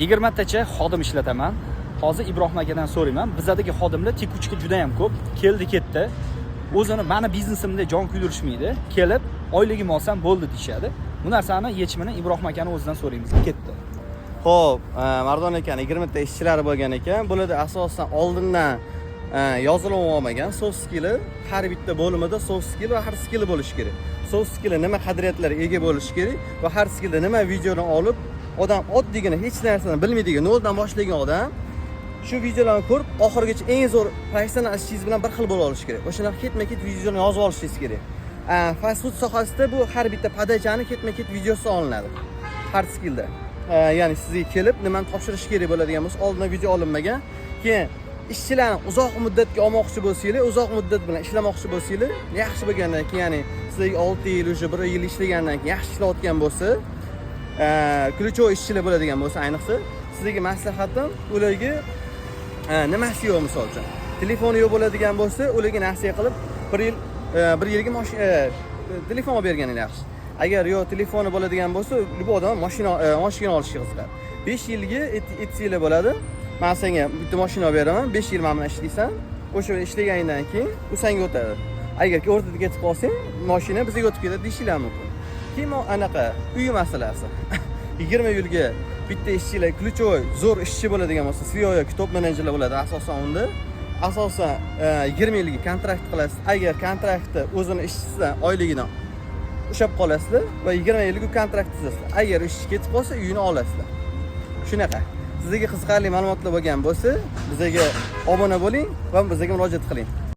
20 tacha xodim ishlataman. Hozir Ibrohim akadan so'rayman. Bizadagi xodimlar текучка juda ham ko'p. Keldi, ketdi. O'zini mani biznesimda jon kuydirishmaydi. Kelib, oyligimni olsam bo'ldi deyishadi. Bu narsani yechimini Ibrohim akani o'zidan so'raymiz. Ketdi. Xo'p, Mardon akani 20 ta ishchilari bo'lgan ekan. Bularda asosan oldindan yozilib olmagan soft skilli, har bitta bo'limida soft skill va hard skill bo'lishi kerak. Soft skilli nima qadriyatlarga ega bo'lishi kerak va hard skillda nima videoni olib, odam oddiygina, hech narsani bilmaydigan, noldan boshlagan odam shu videolarni ko'rib, oxirigacha eng zo'r professional ishchingiz bilan bir xil bo'la olishi kerak. O'shanaqa ketma-ket videoni yozib olishingiz kerak. Fast food sohasida bu har bitta подача ni ketma-ket videosi olinadi. Hard skillda. Ya'ni sizga kelib nimani topshirish kerak bo'ladigan bo'lsa, oldindan video olinmagan. Keyin ishchilarni uzoq muddatga olmoqchi bo'lsanglar, uzoq muddat bilan ishlamoqchi bo'lsanglar, yaxshi bo'lgandan keyin, ya'ni sizlarga 6 yil, уже 1 yil ishlagandan keyin yaxshi ishlayotgan bo'lsa, ключевой ishchilar bo'ladigan bo'lsa, ayniqsa, sizlarga maslahatim, ularga nimasi yo'q, misol uchun, telefoni yo'q bo'ladigan bo'lsa, ularga nasiya qilib 1 yil, 1 yilga telefon olib berganing yaxshi. Agar yo'q, telefoni bo'ladigan bo'lsa, любой odam mashina olishga qiziqadi. 5 yilga aytsanglar bo'ladi: man senga bitta mashina olib beraman, 5 yil mana bilan ishlaysan, o'sha ishlaganingdan keyin u senga o'tadi, agar o'rtada ketib qolsang, mashina bizga o'tib ketadi, deyishinglar mumkin. Keyin anaqa uy masalasi. 20 yilga bitta ishchilar, ключевой zo'r ishchi bo'ladigan bo'lsa, CEO yoki top menejerlar bo'ladi asosan, unda asosan 20 yilga kontrakt qilasiz. Agar kontraktni o'zini ishchisidan oyligidan ushlab qolasizlar va 20 yillik u kontrakt tuzasizlar. Agar ishchi ketib qolsa, uyini olasizlar. Shunaqa. Sizga qiziqarli ma'lumotlar bo'lgan bo'lsa, bizga obuna bo'ling va bizga murojaat qiling.